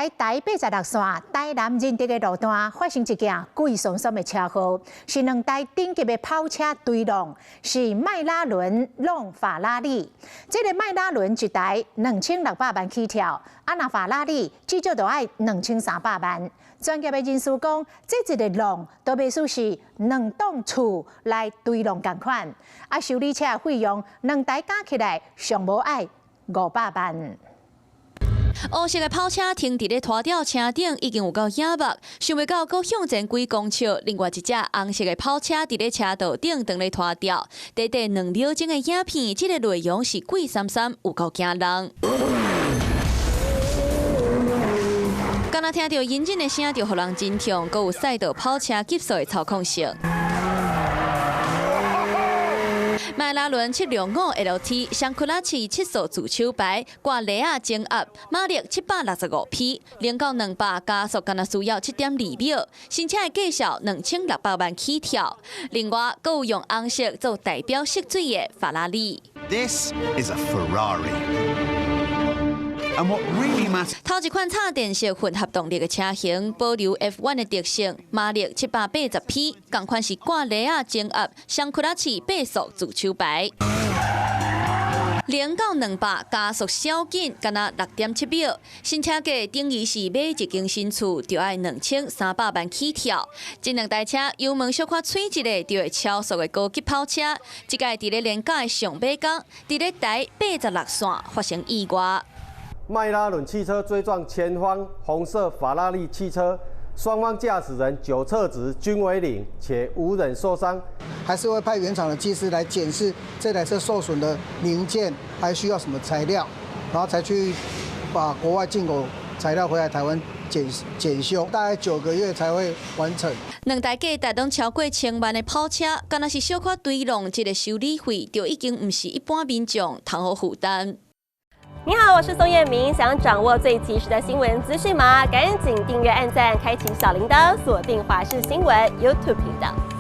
佇台86線台南仁德的路段發生一件鬼祟祟的車禍，是兩台頂級的跑車對挵，是邁拉倫挵法拉利。這个邁拉倫一台2600萬起跳，啊若法拉利至少都愛2300萬。專業的人士講，這一个挵都袂輸是兩棟厝來對挵仝款。啊，修理車的費用兩台加起來上無愛500萬。烏色的跑車停佇咧拖吊車頂，已經有夠影目，想袂到閣向前幾公尺，另外一隻紅色的跑車佇咧車道頂當咧拖吊。短短2秒鐘的影片，這个內容是鬼閃閃，有夠驚人。敢若聽著引擎的聲，就予人真痛，閣有賽道跑車急速的操控性。邁拉倫765 LT 雙クラッチ7速自手排，掛螺仔增壓，馬力765匹，0到200加速敢若需要7.2秒。新車的價數2600萬起跳。另外，閣有用紅色做代表色水的法拉利。 This is a Ferrari. And what really matters？頭一款插電式混合動力的車型，保留 F1 的特性，馬力780匹，仝款是掛螺仔增壓，雙クラッチ8速自手排。0到200加速小緊，敢若6.7秒。新車價等於是買一間新厝，就愛2300萬起跳。這兩台車油門小可催一下，就會超速的高級跑車。這屆佇咧連假的上尾工，佇咧台86線發生意外。邁拉倫汽車追撞前方紅色法拉利汽車，雙方駕駛人酒測值均為零，且無人受傷。還是會派原廠的技師來檢視這台車受損的零件，還需要什麼材料，然後才去把國外進口材料回來台灣檢檢修，大概9個月才會完成。兩台價值攏超過千萬的跑車，敢若是小可對挵，這个修理費就已經毋是一般民眾通好負擔。你好，我是宋燕明。想掌握最及時的新聞資訊嗎？趕緊訂閱、按讚、開啟小鈴鐺，鎖定華視新聞 YouTube 頻道。